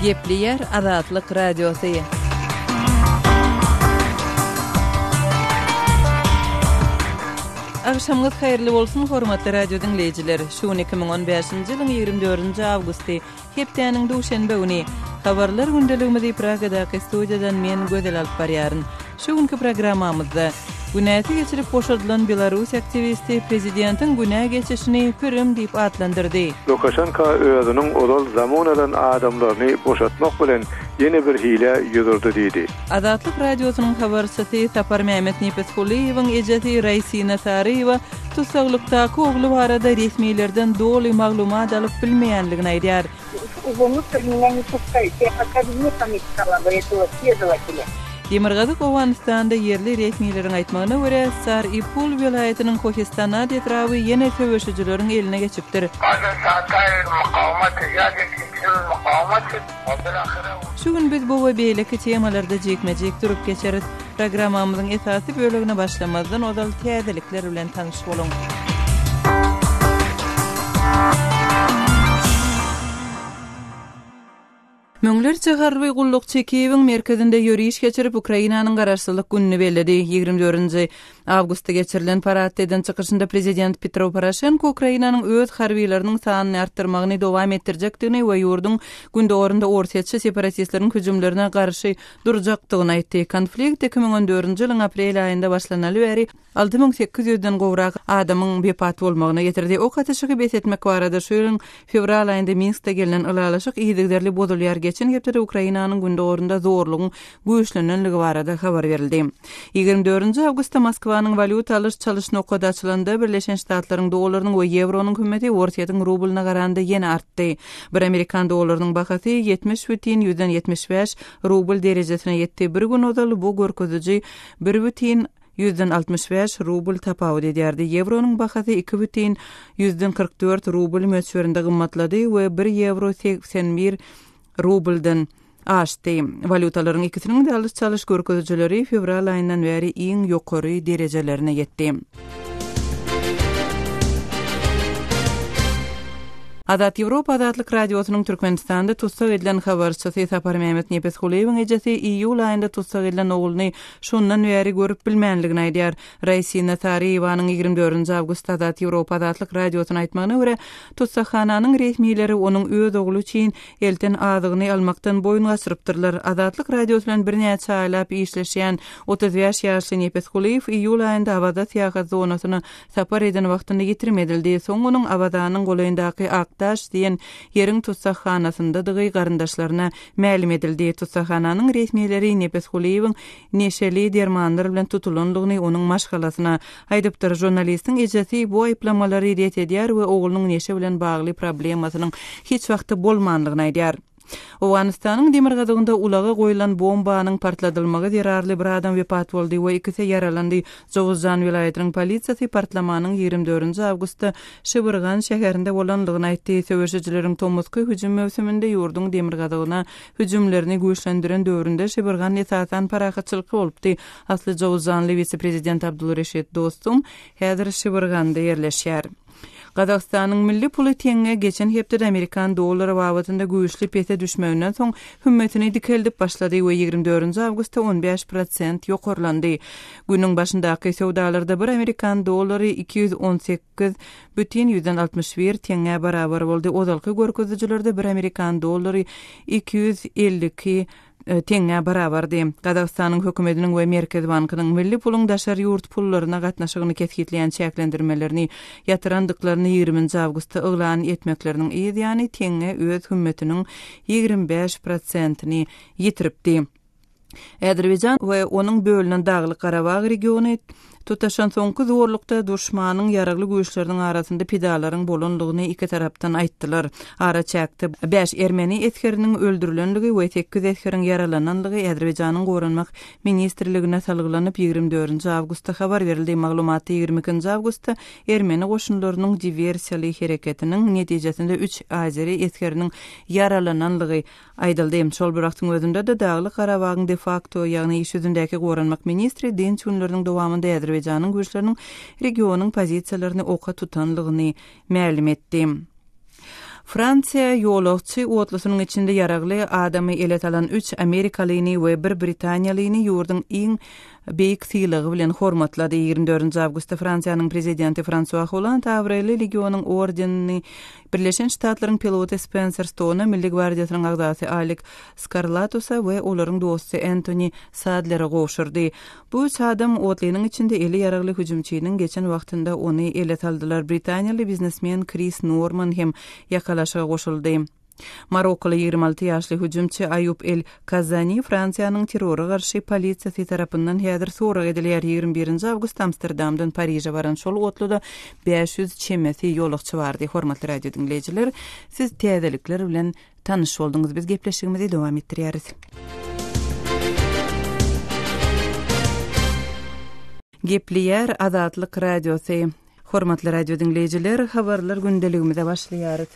Gepleýär Azatlyk Radiosy. Agşamyňyz haýyrly bolsun, hormatly radio diňleýjiler! Şu gün 2015-nji ýylyň 24-nji awgusty, hepdäniň duşenbe güni. Habarlar gündeligimizi Pragadaky studiýadan men Gözel alyp barýaryn. Şu günki programmamyzda, Günäsi geçilip boşadylan belarus aktiwisti prezidentiň günä geçişini pürüm diýip atlandyrdy. Lukaşenka özüniň ozal zamun alan adamlaryny boşatmak bilen ýene bir hilä yüz urdy diýdi. Azatlyk Radiosynyň habarçysy Saparmämmet Nepesgulyýewiň ejesi Raýsina Saryýewa tussaglykdaky ogly barada resmilerden doly maglumat alyp bilmeýänligini aýdýar. Demirgazyk Owganystanda ýerli resmileriň aýtmagyna görä, Sar-i-Pul welaýatynyň Kohistanat etraby ýene söweşijileriň eline geçipdir. Şu gün biz bu we beýleki temalarda jikme-jik durup geçeris. Programmamyzyň esasy bölegine başlamazdan ozal täzelikler bilen tanyş boluň. Müňlerçe harby gullukçy Kiýewiň merkezinde ýöriş geçirip, Ukrainanyň Garaşsyzlyk gününi belledi. Ýigrimi dördünji awgustda geçirilen paradda eden çykyşynda prezident Petro Poroşenko Ukrainanyň öz harbylarynyň sanyny artdyrmagyny dowam etdirjekdigini we ýurduň gündogarynda orsýetçi separatistleriň hüjümlerine garşy durjakdygyny aýtdy. Konflikt 2014-nji ýylyň aprel aýynda başlanaly bäri 6800-den gowrak adamyň wepat bolmagyna getirdi. Ok atyşygy bes etmek barada şu ýylyň fewral aýynda Minskde gelnen ylalaşyk yzygiderli bozulýar. Geçen hepdede Ukrainanyň gündogarynda zorlugyň güýçlenenligi barada habar berildi. Ýigrimi dördünji awgustda Moskwanyň walýuta alyş-çalyş nokady açylanda, Birleşen Ştatlaryň dollarynyň we ýewronyň hümmeti Orsýetiň rublyna garanda ýene artdy. Bir amerikan dollarynyň bahasy 70,75 rubl derejesine ýetdi. Bir gün ozal bu görkeziji 1,65 rubl tapawut edýärdi. Ýewronyň bahasy 2,44 rubl möçberinde gymmatlady we bir ýewro 81 rubldan aşdy. Walýutalaryň ikisiniň-de alyş-çalyş görkezijileri fewral aýyndan bäri iň ýokary derejelerine ýetdi. Azat Ýewropa Azatlyk Radiosynyň Türkmenistanda tussag edilen habarçysy Saparmämmet Nepesgulyýewiň ejesi iýul aýynda tussag edilen ogluny şondan bäri görüp bilmänligini aýdýar. Raýsina Saryýewanyň ýigrimi dördünji awgustda Azat Ýewropa Azatlyk Radiosyna aýtmagyna görä, tussaghananyň resmileri onuň öz ogly üçin elten azygyny almakdan boýun gaçyrypdyrlar. Azatlyk Radiosy bilen birnäçe aýlap işleşýän 35 ýaşly Nepes Kulyýew iýul aýynda Awaza syýahat zonasyna sapar eden wagtynda ýitirim edildi. Soň onuň Awazanyň golaýyndaky Akdaş diýen ýeriň tussaghanasyndadygy garyndaşlaryna mälim edildi. Tussaghananyň resmileri Nepes Kulyýewiň neşeli dermanlar bilen tutulandygyny onuň maşgalasyna aýdypdyr. Žurnalistiň ejesi bu aýyplamalary ret edýär we oglunyň neşe bilen bagly problemasynyň hiç wagtda bolmandygyny aýdýar. Owganystanyň demirgazygynda ulaga goýlan bombanyň partladylmagy zerarly bir adam wepat boldy we ikisi ýaralandy. Jowuzjan welaýatynyň polisiýasy partlamanyň ýigrimi dördünji awgustda Şibirgan şäherinde bolandygyny aýtdy. Söweşijileriň tomusky hüjüm möwsüminde ýurduň demirgazygyna hüjümlerini güýçlendiren döwründe Şibirgan esasan parahatçylykly bolupdy. Asly jowuzjanly wise-prezident Abdulreşit Dostum häzir Şibirganda ýerleşýär. Gazagystanyň milli puly teňňe geçen hepdede amerikan dollary babatynda güýçli pese düşmeginden soň hümmetini dikeldip başlady we ýigrimi dördünji awgustda on bäş prosent ýokarlandy. Günüň başyndaky söwdalarda bir amerikan dollary 218,61 teňňä barabar boldy. Ozalky görkezijilerde bir amerikan dollary 252 teňňä barabardy. Gazagystanyň hökümetiniň we Merkezi bankynyň milli puluň daşary ýurt pullaryna gatnaşygyny kesgitleýän çäklendirmelerini ýatyrandyklaryny ýigriminji awgustda yglan etmekleriniň yz ýany teňňe öz hümmetiniň 25 prosentini ýitiripdi. Azerbaýjan we onuň bölünen Daglyk-Garabag regiony tutaşan soňky zorlukda duşmanyň ýaragly güýçleriniň arasynda pidalaryň bolandygyny iki tarapdan aýtdylar. Araçäkde bäş ermeni esgeriniň öldürilenligi we sekiz esgeriň ýaralananlygy Azerbaýjanyň Goranmak ministrligine salgylanyp, ýigrimi dördünji awgustda habar berildi. Maglumatda ýigrimi ikinji awgustda ermeni goşunlarynyň diwersiýaly hereketiniň netijesinde üç azeri esgeriniň ýaralananlygy Aýdyldy. Şol bir wagtyň özünde-de, Daglyk-Garabagyň de-fakto, ýagny iş ýüzündäki goranmak ministri dynç günleriniň dowamynda Azerbaýjanyň güýçleriniň regionyň pozisiýalaryny oka tutanlygyny mälim etdi. Fransiýa ýolagçy otlusynyň içinde ýaragly adamy ele salan üç amerikalyny we bir britaniýalyny ýurduň iň beýik sylagy bilen hormatlady. 24 awgustda Fransiýanyň prezidenti Fransua Holland abraýly legionyň ordenini Birleşen Ştatlaryň piloty Spenser Stona, Milli gwardiýasynyň agzasy Alik Skarlatusa we olaryň dosty Entoni Sadlere gowşurdy. Bu üç adam otlynyň içinde eli ýaragly hüjümçiniň geçen wagtynda ony ele saldylar. Britaniýaly biznesmen Kris Norman hem ýakalaşyga goşuldy. Marokkoly 26 ýaşly hüjümçi Aýub El Kazani Fransiýanyň terrora garşy polisiýasy tarapyndan häzir sorag edilýär. 21 awgustda Amsterdamdan Pariže baran şol otluda 500 çemesi ýolagçy bardy. Hormatly radio diňleýjiler, siz täzelikler bilen Tanyş bolduňyz biz gepleşigimizi dowam etdirýäris. Gepleýär Azatlyk Radiosy. Hormatly radio diňleýjiler, habarlar gündeligimize başlaýarys.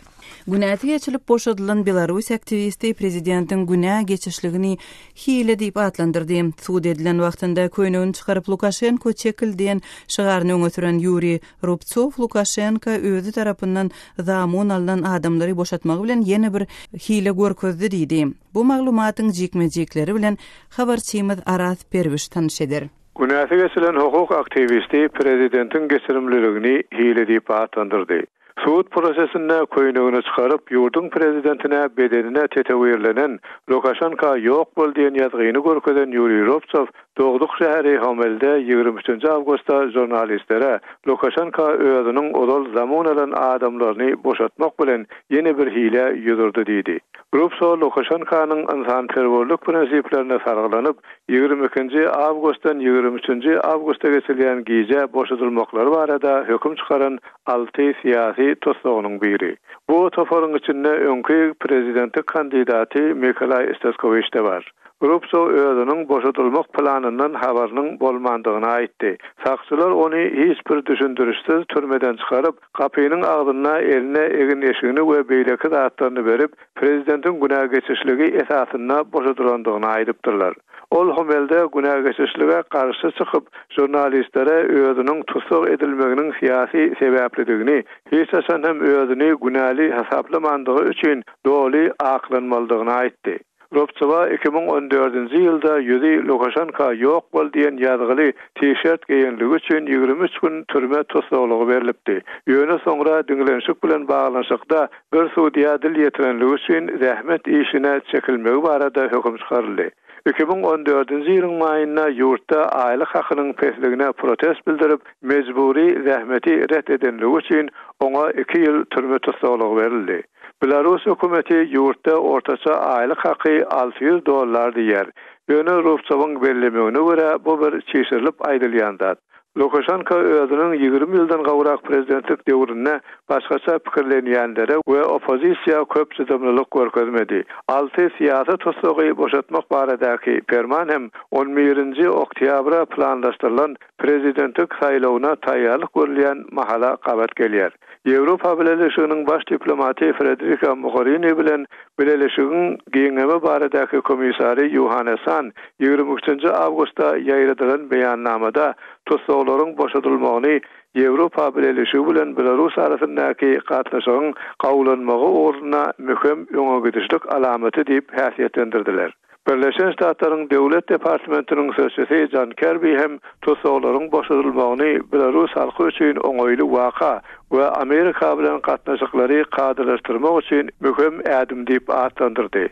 Günäsi geçilip boşadylan belarus aktiwisti prezidentiň günä geçişligini hile diýip atlandyrdy. Sud edilen wagtynda köýnegini çykaryp Lukaşenko çekil diýen şygaryny öňe süren Ýuriý Rubtsow Lukaşenko özi tarapyndan zamun alnan adamlary boşatmagy bilen ýene bir hile görkezdi diýdi. Bu maglumatyň jikme-jikleri bilen habarçymyz Araz Perwiş tanyş eder. Günäsi geçilen hukuk aktiwisti prezidentiň geçirimliligini hile diýip atlandyrdy. Sud prosesinde köýnegini çykaryp, ýurduň prezidentine bedenine tetewirlenen Lukaşenka ýok bol diýen ýazgyny görkezen Ýuriý Rubtsow dogduk şäheri Homelde 23 awgustda žurnalistlere Lukaşenka özüniň ozal zamun alan adamlaryny boşatmak bilen ýene bir hilä ýüz urdy diýdi. Rubtsow Lukaşenkanyň ynsanperwerlik prinsiplerine salgylanyp, 22-nji awgustdan 23-nji awgusta geçilýän gije boşadylmaklary barada höküm çykaran alty syýasy tussagynyň biri. Bu toparyň içinde öňki prezidentlik kandidaty Mikolaý Staskowiç-de bar. Rubsow özüniň boşadylmak planyndan habarynyň bolmandygyny aýtdy. Sakçylar ony hiç bir düşündirişsiz türmeden çykaryp, gapynyň agzynda eline egin-eşigini we beýleki zatlaryny berip, prezidentiň günä geçişligi esasynda boşadylandygyny aýdypdyrlar. Ol Homelde günä geçişlige garşy çykyp, žurnalistlere özüniň tussag edilmeginiň syýasy sebäplidigini, hiç haçan hem özüni günäli hasaplamandygy üçin doly aklanmalydygyny aýtdy. Rubtsowa 2014-nji ýylda ýüzi Lukaşenka ýok bol diýen ýazgyly t-şert geýenligi üçin 23 gün türme tussaglygy berlipdi. Ýöne soňra diňlenişik bilen baglanyşykda bir sudýa dil ýetirenligi üçin zähmet işine çekilmegi barada höküm çykaryldy. 2014-nji ýylyň maýynda ýurtda aýlyk hakynyň pesligine protest bildirip, mejbury zähmeti ret edenligi üçin oňa iki ýyl türme tussaglygy berildi. Belarus hökümeti ýurtda ortaça aýlyk haky 600 dollar diýýär. Ýöne Rubtsowyň bellemegine görä, bu bir çişirilip aýdylýan zat. Lukaşenko özüniň 20 ýyldan gowrak prezidentlik döwründe başgaça pikirlenýänlere we oppozisiýa köp çydamlylyk görkezmedi. Alty syýasy tussagy boşatmak baradaky perman hem on birinji oktýabra planlaşdyrylan prezidentlik saýlawyna taýýarlyk görülýän mahala gabat gelýär. Ýewropa Bileleşiginiň baş diplomaty Frederika Mogherini bilen Bileleşigiň giňeme baradaky komissary Ýohannes Han 23 awgustda ýaýradylan beýannamada tussaglaryň boşadylmagyny Ýewropa Bileleşigi bilen Belarus arasyndaky gatnaşygyň gowulanmagy ugrunda möhüm öňegidişlik alamaty diýip häsiýetlendirdiler. Birleşen Ştatlaryň Döwlet departamentiniň sözçüsi Jon Kerbi hem tussaglaryň boşadylmagyny belarus halky üçin oňaýly waka we Amerika bilen gatnaşyklary kadalaşdyrmak üçin möhüm ädim diýip atlandyrdy.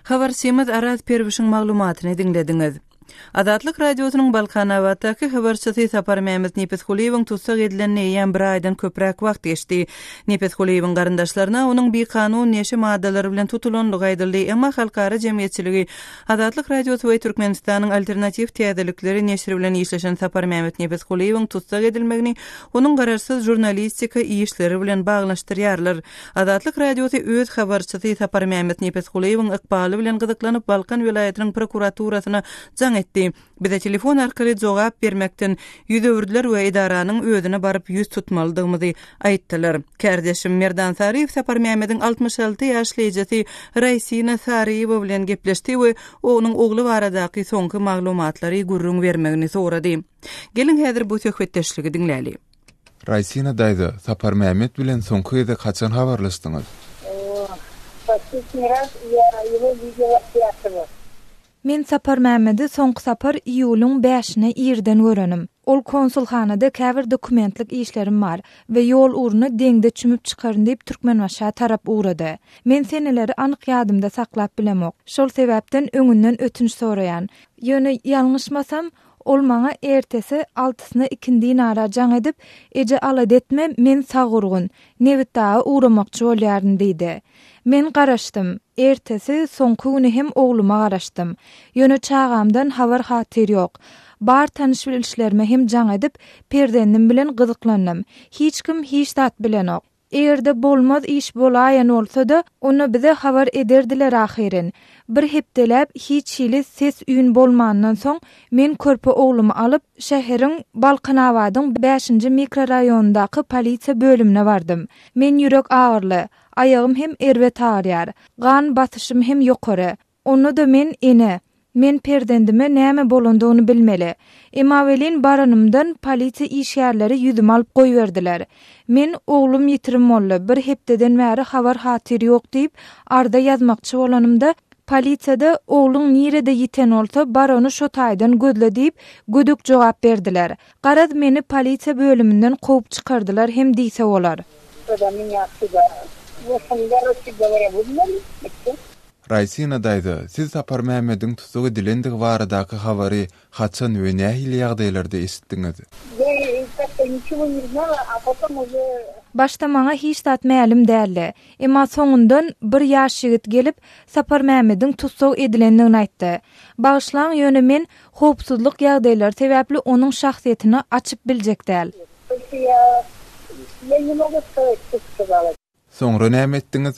Habarçymyz Araz Perwişiň maglumatyny diňlediňiz. Azatlyk Radiosynyň Balkanabatdaky habarçysy Saparmämmet Nepesgulyýewiň tussag edilenine eýýäm bir aýdan köpräk wagt geçdi. Nepesgulyýewiň garyndaşlaryna onuň bikanun neşe maddalary bilen tutulandygy aýdyldy, emma halkara jemgyýetçiligi Azatlyk Radiosy we Türkmenistanyň Alternatiw täzelikleri neşiri bilen işleşen Saparmämmet Nepesgulyýewiň tussag edilmegini onuň garaşsyz žurnalistika işleri bilen baglanyşdyrýarlar. Azatlyk Radiosy öz habarçysy Saparmämmet Nepesgulyýewiň ykbaly bilen gyzyklanyp Balkan welaýatynyň prokuraturasyna jaň etdi. Bize telefon arkaly jogap bermekden ýüz öwürdiler we edaranyň özüne baryp ýüz tutmalydygymyzy aýtdylar. Kärdeşim Merdan Saryýew Saparmämmediň 66 ýaşly ejesi Raýsina Saryýewa bilen gepleşdi we onuň ogly baradaky soňky maglumatlary gürrüň bermegini sorady. Geliň häzir bu söhbetdeşligi diňläli. Raýsina daýza, Saparmämmet bilen soňky gezek haçan habarlaşdyňyz? Последний raz ýa ýego widela pýatogo. Men Saparmämmedi soňky sapar iýulyň bäşine irden görenim. Ol konsulhanada käbir dokumentlik işlerim bar we ýol ugruna deňze çümüp çykaryn diýip Türkmenbaşa tarap ugrady. Men seneleri anyk ýadymda saklap bilemok. Şol sebäpden öňünden ötünç soraýan. Ýöne ýalňyşmasam, ol maňa ertesi altysyna ikindinara jaň edip, Eje alada etme, men sag-gurgun. Nebitdaga ugramakçy bolýaryn diýdi. Men garaşdym. Ertesi, soňky güni hem ogluma garaşdym. Ýöne çagamdan habar-hatyr ýok. Bar tanyş-bilişlerime hem jaň edip, perzendim bilen gyzyklandym. Hiç kim hiç zat bilenok. Eger-de bolmaz iş bolaýan bolsa-da, onda bize habar ederdiler ahyryn. Bir hepdeläp hiç hili ses-üýn bolmandan soň, men körpe oglumy alyp, şäheriň Balkanabadyň bäşinji mikroraýonyndaky polisiýa bölümine bardym. Men ýürek agyryly, aýagym hem erbet agyrýar. Gan basyşym hem ýokary. Onda-da men ene. Men perzendime näme bolandygyny bilmeli. Emma welin baranymdan polisiýa işgärleri ýüzümi alyp goýberdiler. Men oglum ýitirim boldy, bir hepdeden bäri habar-hatyr ýok diýip, arza ýazmakçy bolanymda, polisiýada ogluň nirede ýiten bolsa, bar ony şo taýdan gözle diýip, gödek jogap berdiler. Garaz, meni polisiýa bölüminden kowup çykardylar hem diýse bolar. Raýsina daýza, siz Saparmämmediň tussag edilendigi baradaky habary haçan we nähili ýagdaýlarda eşitdiňiz? Başda maňa hiç zat mälim däldi. Emma soňundan bir ýaş ýigit gelip, Saparmämmediň tussag edilendigini aýtdy. Bagyşlaň, ýöne men howpsuzlyk ýagdaýlary sebäpli onuň şahsyýetini açyp biljek däl. Soňra näme etdiňiz?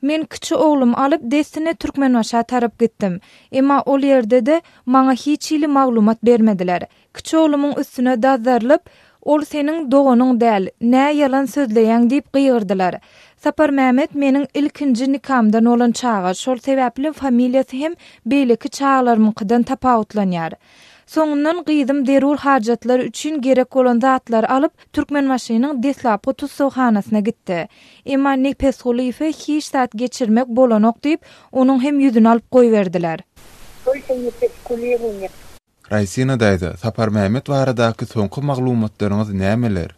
Men kiçi oglumy alyp, dessine Türkmenbaşa tarap gitdim. Emma ol ýerde-de maňa hiç hili maglumat bermediler. Kiçi oglumyň üstüne dazzarylyp, Ol seniň doganyň däl, nä ýalan sözleýäň diýip gygyrdylar. Saparmämmet meniň ilkinji nikamdan bolan çaga, şol sebäpli familiýasy hem beýleki çagalarymyňkydan tapawutlanýar. Soňundan gyzym zerur hajatlar üçin gerek bolan zatlary alyp, Türkmenbaşynyň deslapky tussaghanasyna gitdi. Emma Nepesgulyýewe hiç zat geçirmek bolanok diýip, onuň hem ýüzüni alyp goýberdiler. Только Nepesgulyýewu net. Raýsina daýza, Saparmämmet baradaky soňky maglumatlaryňyz nämeler?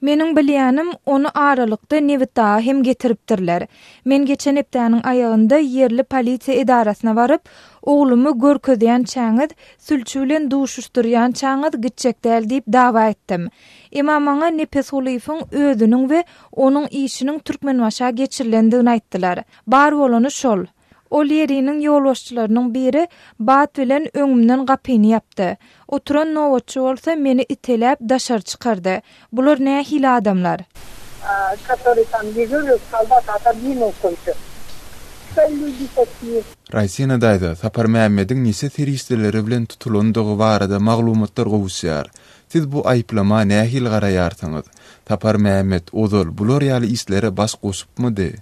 Meniň bilýänim, ony aralykda Nebitdaga hem getiripdirler. Men geçen hepdäniň aýagynda ýerli polisiýa edarasyna baryp, oglumy görkezýänçäňiz, sülçi bilen duşuşdyrýançaňyz gitjek däl diýip dawa etdim. Emma maňa Nepesgulyýewiň özüniň we onuň işiniň Türkmenbaşa geçirilendigini aýtdylar. Bar bolany şol. Ol ýeriniň ýolbaşçylarynyň biri bat bilen öňümden gapyny ýapdy. Oturan nobatçy bolsa meni iteläp daşary çykardy. Bular nähili adamlar? Raýsina daýza, Saparmämmediň neşe serişdeleri bilen tutulandygy barada maglumatlar gowuşýar. Siz bu aýyplama nähili garaýarsyňyz? Saparmämmet ozal bular ýaly işlere baş goşupmydy?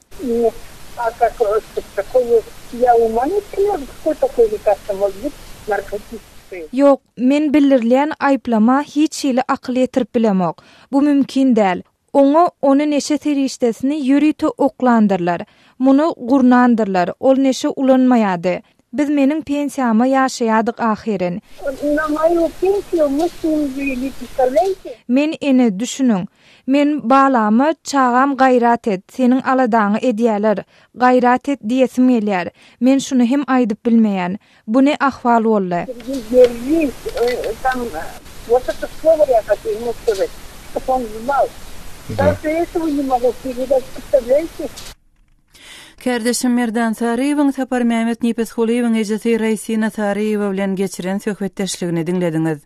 Ýok, men bildirilýän aýyplama hiç hili akyl ýetirip bilemok. Bu mümkin däl. Oňa ony neşe serişdesini ýörite oklandyrlar. Muny gurnandyrlar. Ol neşe ulanmaýady. Biz meniň pensiýama ýaşaýadyk ahyryn. Men ene, düşüniň. Men balama, çagam gaýrat et, seniň aladaňy edýäler, gaýrat et diýesim gelýär. Men şuny hem aýdyp bilmeýän. Bu ne ahwal boldy? Kärdeşim Merdan Saryýewiň Saparmämmet Nepesgulyýewiň ejesi Raýsina Saryýewa bilen geçiren söhbetdeşligini diňlediňiz.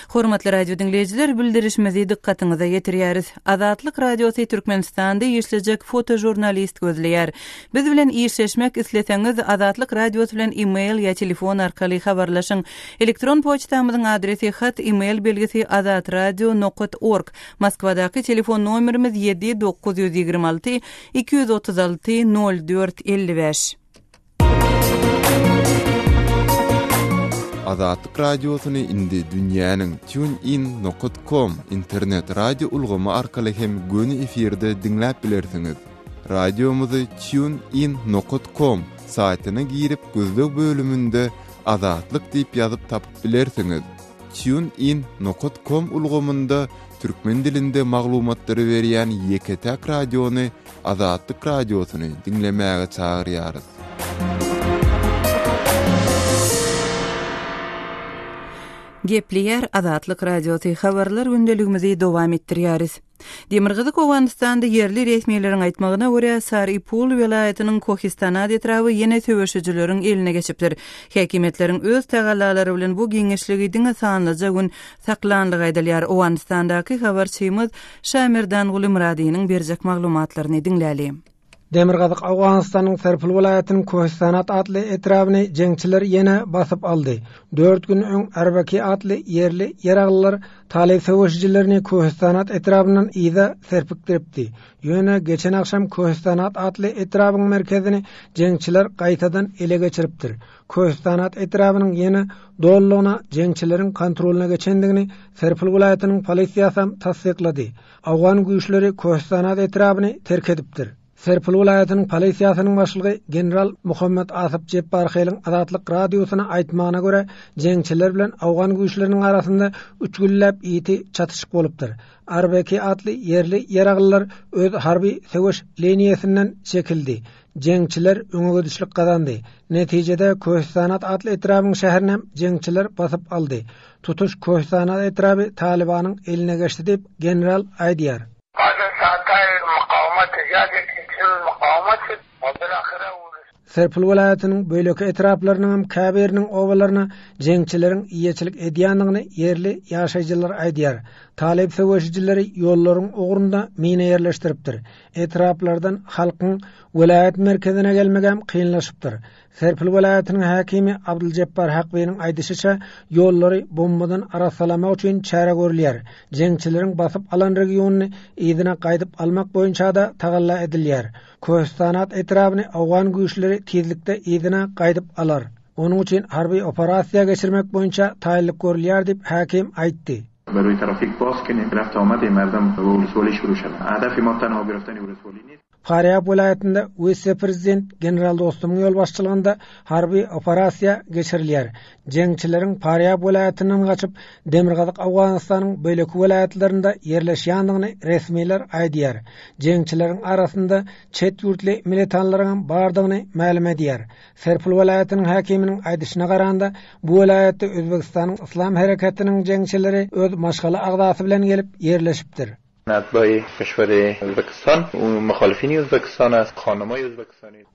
Hormatly radio diňleýjiler, bildirişimizi dykgatyňyza ýetirýäris. Azatlyk Radiosy Türkmenistanda işlejek fotožurnalist gözleýär. Biz bilen işleşmek isleseňiz, Azatlyk Radiosy bilen e-mail ýa telefon arkaly habarlaşyň. Elektron poçtamyzyň adresi hat e-mail belgisi azatradio nokat org. Moskwadaky telefon nomerimiz 7 926 236 04 55. Azatlyk Radiosyny indi dünýäniň TuneIn nokat com internet radio ulgamy arkaly hem göni efirde diňläp bilersiňiz. Radiomyzy TuneIn nokat com saýtyna girip gözleg bölüminde Azatlyk diýip ýazyp tapyp bilersiňiz. TuneIn nokat com ulgamynda türkmen dilinde maglumatlary berýän ýeke-täk radiony Azatlyk Radiosyny diňlemäge çagyrýarys. Gepleýär Azatlyk Radiosy, habarlar gündeligimizi dowam etdirýäris. Demirgazyk Owganystanda ýerli resmileriň aýtmagyna görä, Sar-i-Pul welaýatynyň Kohistanat etraby ýene söweşijileriň eline geçipdir. Häkimiýetleriň öz tagallalary bilen bu giňişligi diňe sanlyja gün saklanlygy aýdylýar. Owganystandaky habarçymyz Şamerdanguly Myradynyň berjek maglumatlaryny diňläli. Demirgazyk Owganystanyň Serpil welaýatynyň Köhistanat atly etrabyny jeňçiler ýene basyp aldy. Dört gün öň Arbaki atly ýerli ýaraglylar talyp söweşijilerini Köhistanat etrabyndan yza serpikdiripdi. Ýöne geçen agşam Köhistanat atly etrabyň merkezini jeňçiler gaýtadan ele geçiripdir. Köhistanat etrabynyň ýene dolulygyna jeňçileriň kontrolyna geçendigini Serpil welaýatynyň polisiýasam tassyklady. Owgan güýçleri Köhistanat etrabyny terk edipdir. Serpil welaýatynyň polisiýasynyň başlygy general Muhammet Asyp Jepbarheliň Azatlyk Radiosyna aýtmagyna görä, jeňçiler bilen owgan güýçleriniň arasynda üç günläp ýiti çatyşyk bolupdyr. Arbeki atly ýerli ýaraglylar öz harby söweş liniýasyndan çekildi. Jeňçiler öňe gidişlik gazandy. Netijede Köhistanat atly etrabyň şäherinem jeňçiler basyp aldy. Tutuş Köhistanat etraby Talybanyň eline geçdi diýip, general aýdýar. Serpil welaýatynyň beýleki etraplarynyňam käbiriniň obalaryna jeňçileriň eýeçilik edýändigini ýerli ýaşaýjylar aýdýar. Talyp söweşijileri ýollaryň ugrunda mina ýerleşdiripdir. Etraplardan halkyň welaýat merkezine gelmegem kynlaşypdyr. Serpil welaýatynyň häkimi Abdyljepbar Hakbynyň aýdyşyça, ýollary bombadan arassalamak üçin çäre görülýär. Jeňçileriň basyp alan regionyny yzyna gaýdyp almak boýunça-da tagalla edilýär. Köhistanat etrabyny owgan güýçleri tizlikde yzyna gaýdyp alar. Onuň üçin harby operasiýa geçirmek boýunça taýynlyk görülýär diýip, häkim aýtdy. Farýab welaýatynda wise-prezident general Dostumyň ýolbaşçylygynda harby operasiýa geçirilýär. Jeňçileriň Farýab welaýatyndan gaçyp, Demirgazyk Owganystanyň beýleki welaýatlarynda ýerleşýändigini resmiler aýdýar. Jeňçileriň arasynda çet ýurtly militanlaryňam bardygyny mälim edýär. Serpil welaýatynyň häkiminiň aýdyşyna garanda, bu welaýatda Özbegistanyň Yslam hereketiniň jeňçileri öz maşgala agzasy bilen gelip ýerleşipdir.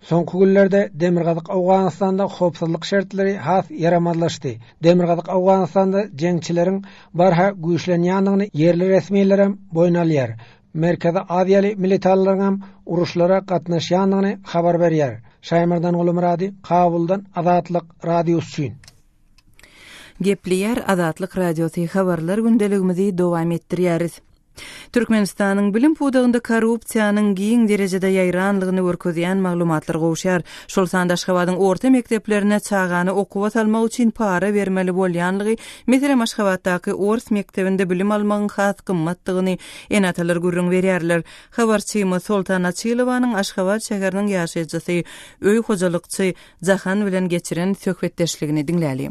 Soňky günlerde Demirgazyk Owganystanda howpsuzlyk şertleri has ýaramazlaşdy. Demirgazyk Owganystanda jeňçileriň barha güýçlenýändigini ýerli resmilerem boýun alýar. Merkezi Aziýaly militanlaryňam uruşlara gatnaşýandygyny habar berýär. Şaýmerdan Gulumyrady, Kabuldan Azatlyk Radiosy üçin. Gepleýär Azatlyk Radiosy habarlar gündeligimizi dowam etdirýäris. Türkmenistanyň bilim pudagynda korrupsiýanyň giň derejede ýaýranlygyny görkezýän maglumatlar gowuşýar. Şol sanda Aşgabadyň orta mekdeplerine çagany okuwa salmak üçin para bermeli bolýanlygy, meselem Aşgabatdaky ors mekdebinde bilim almagyň has gymmatdygyny ene-atalar gürrüň berýärler. Habarçymyz Soltan Açylowanyň Aşgabat şäheriniň ýaşaýjysy, öý hojalykçy Jahan bilen geçiren söhbetdeşligini diňläli.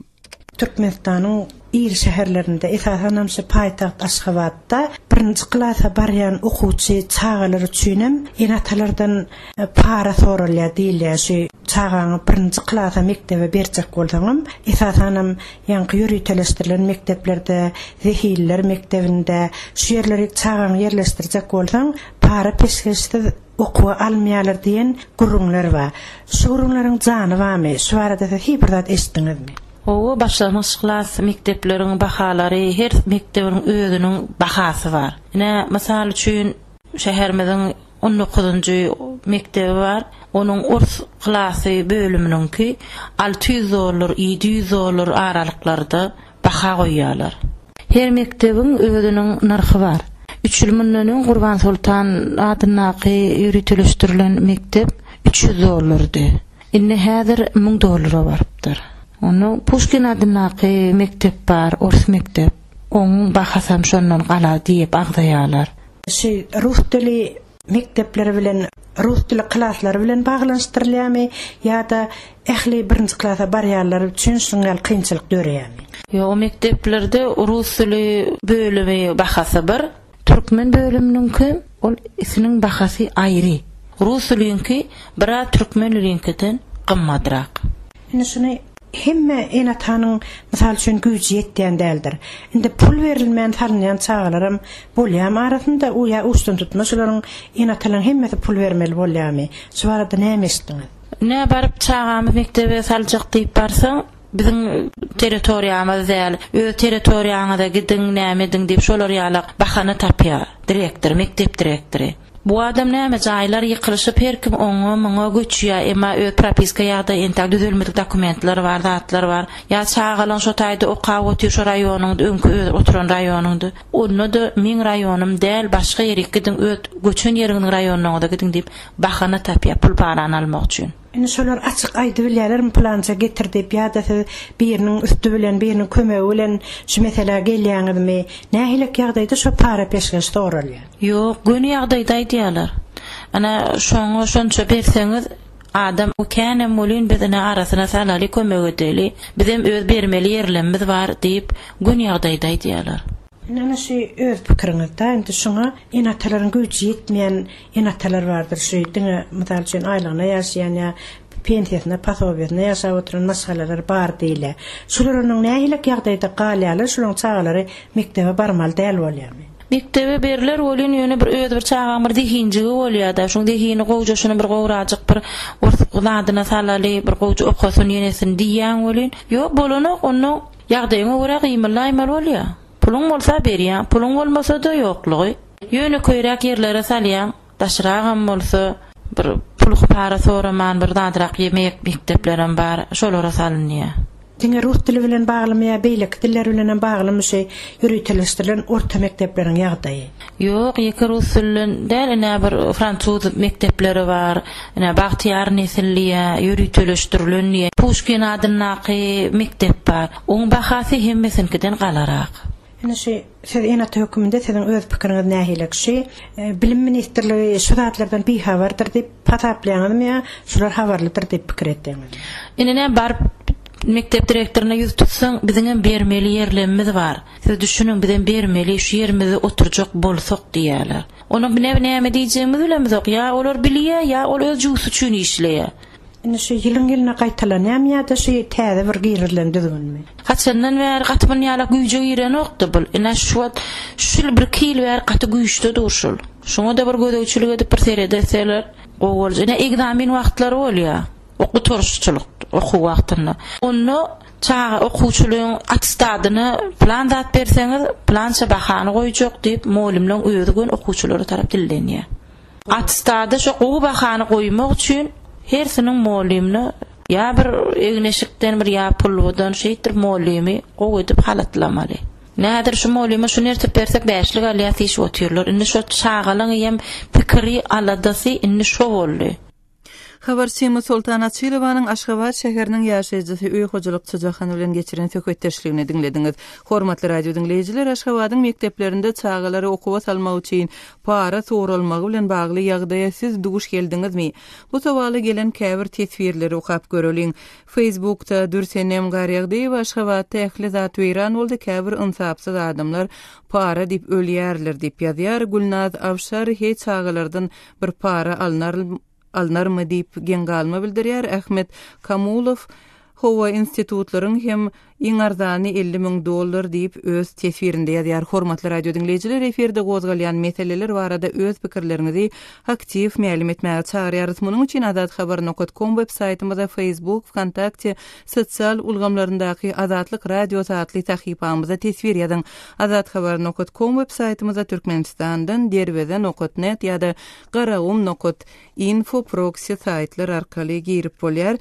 Türkmenistanyň iri şäherlerinde, esasanam şu paýtagt Aşgabatda birinji klasa barýan okuwçy çagalar üçinem ene-atalardan para soralýar diýilýär. Şu çagaňy birinji klasa mekdebe berjek bolsaňam, esasanam ýaňky ýöriteleşdirilen mekdeplerde, zehinliler mekdebinde şu ýerlere çagaňy ýerleşdirjek bolsaň, para-peşgeşsiz Okuwa almaýarlar diýen gürrüňler bar. Şu gürrüňleriň jany barmy? Şu barada siz hiç bir zat eşitdiňizmi? Hawa, başlangyç klas mekdepleriň bahalary her mekdebiň özüniň bahasy bar. Ine, mysal üçin, şäherimiziň on dokuzynjy mekdebi bar. Onuň ors klasy bölüminiňki 600 dollar, 700 dollar aralyklarda baha goýýarlar. Her mekdebiň özüniň nyrhy bar. Üç ýyl mundan öň Gurbansoltan adyndaky ýöriteleşdirilen mekdep 300 dollardy. Indi häzir 1000 dollara barypdyr. Onda Puşkin adyndaky mekdep bar, ors mekdep. Oň bahasam şondan gala diýip agzaýarlar. Şu rus dili mekdepleri bilen, rus dili klaslary bilen baglanyşdyrylýarmy ýa-da ähli birinji klasa barýanlar üçin şunuň ýaly kynçylyk döreýärmi? Ýok, mekdeplerde rus dili bölümi bahasy bir, Türkmen bölüminiňki ol isiniň bahasy aýry. Rus diliňki biraz türkmen diliňkiden gymmadrak. Indi şuny hemme ene-atanyň mysal üçin güýji ýetýän däldir. Indi pul berilmän salynýan çagalaram bolýamy arasynda u ýa uçdantutma şularyň ene-atalaryň hemmesi pul bermeli bolýamy? Şu barada näme eşitdiňiz? Ine baryp çagamyz mekdebe saljak diýip barsaň Biziň territoriýamyz däl, öz territoriýaňyza gidiň, näme ediň diýip şolar ýalak bahana tapýar direktor, mekdep direktory. Bu adam näme jaýlar ýykylyşyp her kim oňa muňa göçýär, emma öz propiska ýagdaýy entäk düzelmedik dokumentler bar, zatlar bar. Ýa çagalaň şo taýda okap otyr şo raýonyňda öňki öz oturan raýonyňda. Onda-da meň raýonym däl başga ýerik gidiň öz göçen ýeriňiziň raýonyňyza gidiň diýip bahana tapýar pul parany almak üçin. Indi şolar açyk aýdybilýärlermi pylança getir diýip ýa-da siz biriniň üsti bilen, biriniň kömegi bilen şu meselä gelýäňizmi? Nähilek ýagdaýda şo para-peşgeş soralýar? Ýok, göni ýagdaýda aýdýarlar. Ana, şoňa şonça berseňiz, adam känem welin biz ine arasyna salaly, kömek edeli, bizem öz bermeli ýerlemmiz bar diýip, göni ýagdaýda aýdýarlar. Indi ana şu öz pikiriňiz-dä, indi şuňa ene-atalaryň güýji ýetmeýän ene-atalar bardyr, şu diňe mysal üçin aýlygyna ýaşaýan ýa pensiýasyna, posobiýasyna ýaşap oturan maşgalalar bar diýilýär. Şular onuň nähilek ýagdaýda galýarlar, şularyň çagalary mekdebe barmaly däl bolýarmy? Mekdebe berler welin ýöne bir öz bir çagaň bir zehinjigi bolýada, şuň zehini gowja şuny bir gowrajyk bir ors zadyna salaly, bir gowja okasyn ýenesin diýýäň welin, ýok bolanok, onda Ýagdaýyňa görä gymyldaýmaly bolýa. Puluň bolsa berýäň, puluň bolmasa-da ýoklugy. Ýönekeýräk ýerlere salýaň, daşragam bolsa bir pul-para soraman bir zadrak ýemek mekdeplerem bar, şolara salynýa. Diňe rus dili bilen baglymy ýa beýleki diller bilenem baglymy şu ýöriteleşdirilen orta mekdepleriň ýagdaýy? Ýok, ýeke rus dilinden däl, ine bir fransuz mekdepleri bar, ine Bagtyýar nesil diýýä, ýöriteleşdirilen diýýä, Puşkin adyndaky mekdep bar. Oň bahasy hemmesiniňkiden galarak. Ine şu siz ene-ata höküminde siziň öz pikiriňiz nähilek? Şu Bilim ministrligi şu zatlardan bihabardyr diýip hasaplaýaňyzmy ýa şular habarlydyr diýip pikir etýäňizmi? Ine näme baryp mekdep direktoryna ýüz tutsaň, biziňem bermeli ýerlemimiz bar. Siz düşüniň, bizem bermeli, şu ýerimizde oturjak bolsak diýýärler. Onuň bine näme diýjegimizi bilemizok. Ýa olar bilýär, ýa ol öz jübüsi üçin işleýär. Indi şu ýylyň-ýylyna gaýtalanýarmy ýa-da şu täze bir girizilen düzgünmi? Haçandan bäri gaty muny ýalak güýje girenokdy bul. Ine şu wagt şu ýyl birki ýyl bäri gaty güýçde dur şul. Şuňa-da bir gözegçilik edip bir seredetseler gowy boljak. Ine egzamin wagtlary bolýar. Gutaryşçylyk okuw wagtynda. Onda çaga okuwçylygyň attestadyna pylan zat berseňiz, pylança bahany goýjak diýip, mugallymlaryň özi göni okuwçylara tarap dillenýär. Attestada şo gowy bahany goýmak üçin hersiniň mugallymyna ýa bir egin-eşikden bir ýa pulbudan şeýtdirip mugallymy gowy edip halatlamaly. Nädir şu mugallyma şuny ertip bersek bäşlik alýas diýşip otyrlar. Indi şo çagalaň hem pikiri, aladasy indi şo boldy. Habarçymyz Soltan Açylowanyň Aşgabat şäheriniň ýaşaýjysy öý hojalykçy Jahan bilen geçiren söhbetdeşligini diňlediňiz. Hormatly radio diňleýjiler, Aşgabadyň mekdeplerinde çagalary okuwa salmak üçin para soralmagy bilen bagly ýagdaýa siz duş geldiňizmi? Bu sowala gelen käbir teswirleri okap göreliň. Facebookda Dürsenem Garýagdyýewa Aşgabatda ähli zat weýran boldy, käbir ynsapsyz adamlar para diýip ölýärler diýip ýazýar. Gülnaz Awşar Heý çagalardan Bir para alnar alnarmy diýip geň galma bildirýär. Ahmet Kamulow, Hawa, institutlaryň hem iň arzany 50 müň dollar diýip, öz teswirinde ýazýar. Hormatly radio diňleýjiler, efirde gozgalýan meseleler barada öz pikirleriňizi aktiw mälim etmäge çagyrýarys. Munuň üçin azathabar nokat kom web saýtymyza, Facebook, Wkontakte sosial ulgamlaryndaky Azatlyk Radiosy atly sahypamyza teswir ýazyň. Azathabar nokat kom web saýtymyzda Türkmenistandan Derweze nokat net ýa-da Garagum nokat info proksi saýtlar arkaly girip bolýar.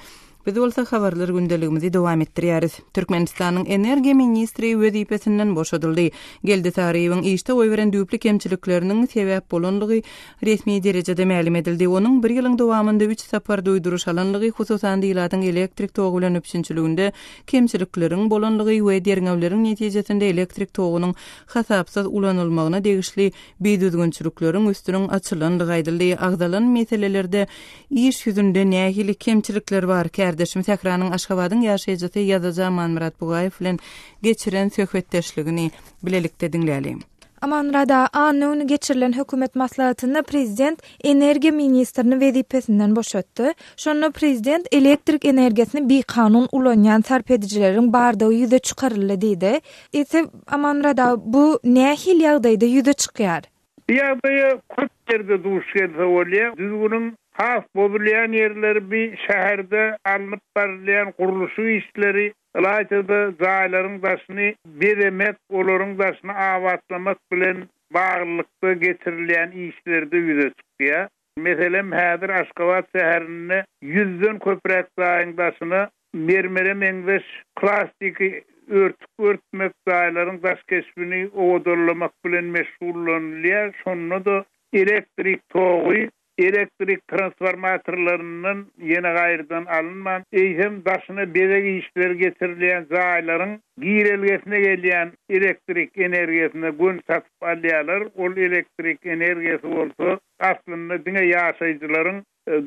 Biz bolsa habarlar gündeligimizi dowam etdirýäris. Türkmenistanyň energiýa ministri wezipesinden boşadyldy. Geldi Saryýewiň işde goýberen düýpli kemçilikleriniň sebäp bolanlygy resmi derejede mälim edildi. Onuň bir ýylyň dowamynda üç sapar duýduryş alanlygy, hususan-da ilatyň elektrik togy bilen üpjünçiliginde kemçilikleriň bolanlygy we derňewleriň netijesinde elektrik togunyň hasapsyz ulanylmagyna degişli bidüzgünçilikleriň üstüniň açylandygy aýdyldy. Agzalan meselelerde iş ýüzünde nähili kemçilikler bar? Kärdeşim Sähranyň Aşgabadyň ýaşaýjysy ýazyjy Amanmyrat Bugaýew bilen geçiren söhbetdeşligini bilelikde diňläliň. Amanmyrat aga, anna güni geçirilen hökümet maslahatynda prezident energiýa ministrini wezipesinden boşatdy. Şonda prezident elektrik energiýasyny bikanun ulanýan sarp edijileriň bardygy ýüze çykaryldy diýdi. Eýse, Amanmyrat aga, bu nähili ýagdaýda ýüze çykýar? Bu ýagdaýa köp ýerde duş gelse bolýar. Düzgüniň has bozulýan ýerleri bi şäherde alnyp barylýan gurluşyk işleri, ylaýta-da jaýlaryň daşyny bezemek, olaryň daşyny abatlamak bilen baglylykda geçirilýän işlerde ýüze çykýar. Meselem, häzir Aşgabat şäherinde ýüzden köpräk jaýyň daşyna mermere meňzeş plastiki örtük örtmek, jaýlaryň daş keşbini owadanlamak bilen meşgullanylýar. Şonda-da elektrik togy elektrik transformatorlaryndan ýene gaýrydan alynman, eýsem daşyna bezeg işleri geçirilýän jaýlaryň girelgesine gelýän elektrik energiýasyna göni satyp alýarlar. Ol elektrik energiýasy bolsa aslynda diňe ýaşaýjylaryň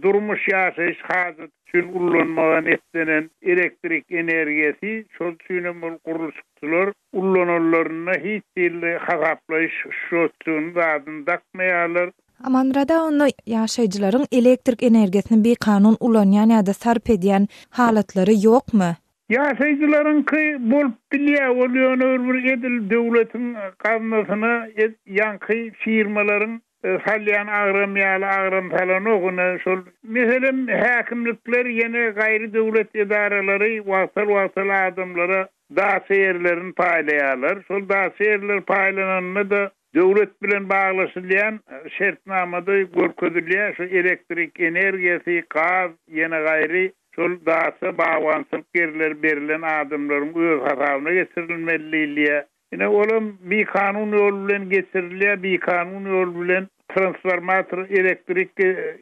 durmuş-ýaşaýyş hajaty üçin ullanmaga niýetlenen elektrik energiýasy, şol üçin hem ol gurluşykçylar ullananlarynda hiç hili hasaplaýyş şotçugyny zadyny dakmaýarlar. Amanmyrat aga onda ýaşaýjylaryň elektrik energiýasyny bikanun ulanýan ýa-da sarp edýän halatlary ýokmy? Ýaşaýjylaryňky bolup bilýär, ol ýöne bir edil döwletiň gaznasyna ýaňky firmalaryň salýan agram ýaly agram salanok ine şol. Meselem häkimlikler ýene gaýry döwlet edaralary wagtal-wagtal adamlara daça ýerlerini paýlaýarlar. Şol daça ýerler paýlananda-da döwlet bilen baglaşylýan şertnamada görkezilýär şu elektrik energiýasy, gaz ýene gaýry şol daça bagbançylyk ýerleri berlen adamlaryň öz hasabyna geçirilmeli diýilýär. Ine, olam bikanun ýol bilen geçirilýär, bikanun ýol bilen transformator elektrik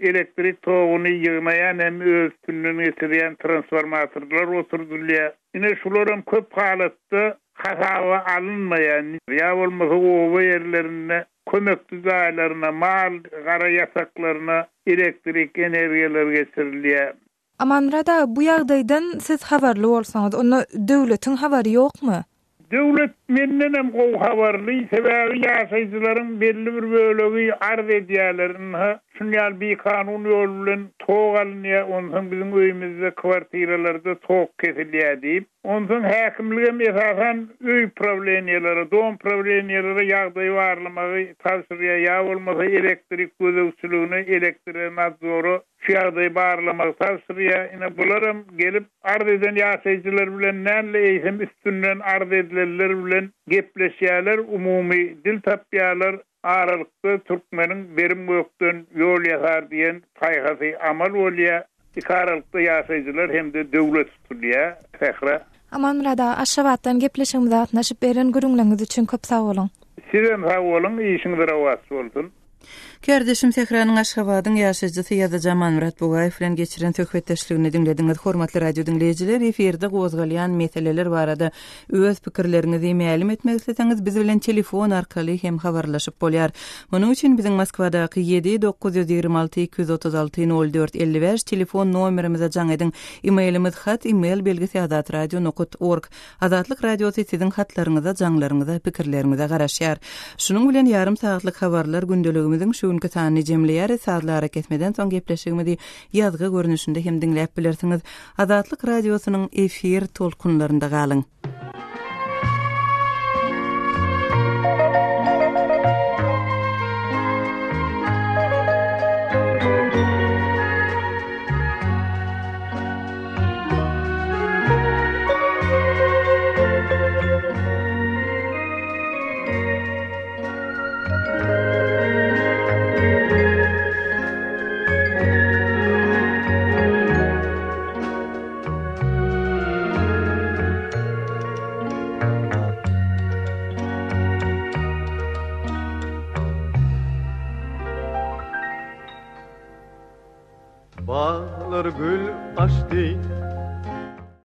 elektrik toguny ýygnaýan hem öz üstünden geçirýän transformatorlar oturdylýar. Ine, şularam köp halatda hasaba alynmaýar. Ýa bolmasa oba ýerlerinde kömekçi jaýlaryna, mal gara ýataklaryna elektrik energiýalar geçirilýär. Amanmyrat aga, bu ýagdaýdan siz habarly bolsaňyz, onda döwletiň habary ýokmy? Döwlet mendenem gowy habarly, sebäbi ýaşaýjylaryň belli bir bölegi arz edýärler, ynha, şun ýaly bikanun ýol bilen tok alynýar, onsoň biziň öýümizde, kwartiralarda tok kesilýär diýip. Onsoň häkimligem esasan öý prawleniýelere, dom prawleniýelere ýagdaýy barlamagy tabşyrýar, ýa bolmasa elektrik gözegçiligine, elektrenadzora şu ýagdaýy barlamagy tabşyrýar. Ine, bularam gelip, arz eden ýaşaýjylar bilen däl-de, eýsem üstünden arz edilenler bilen gepleşýärler, umumy dil tapýarlar. Aralykda türkmeniň berim gökden ýol ýasar diýen paýhasy amal bolýar. Ikaralykda ýaşaýjylar hem-de döwlet tutulýar. Sähra. Amanmyrat aga, Aşgabatdan gepleşigimize gatnaşyp beren gürrüňleriňiz üçin köp sag boluň! Sizem sag boluň, işiňiz rowaç bolsun! Kärdeşim Sähranyň Aşgabadyň ýaşaýjysy ýazyjy Amanmyrat Bugaýew bilen geçiren söhbetdeşligini diňlediňiz. Hormatly radio diňleýjiler, efirde gozgalýan meseleler barada öz pikirleriňizi mälim etmek isleseňiz, biz bilen telefon arkaly hem habarlaşyp bolýar. Munuň üçin biziň Moskwadaky ýedi 926 236 04 55 telefon nomerimize jaň ediň. E-mailimiz hat email belgisi azatradio nokat org. Azatlyk Radiosy siziň hatlaryňyza, jaňlaryňyza, pikirleriňize garaşýar. Şunuň bilen ýarym sagatlyk habarlar gündeligimiziň şu günki sanyny jemleýäris. Sazly arakesmeden soň gepleşigimizi ýazgy görnüşinde hem diňläp bilersiňiz. Azatlyk Radiosynyň efir tolkunlarynda galyň. gül açdy.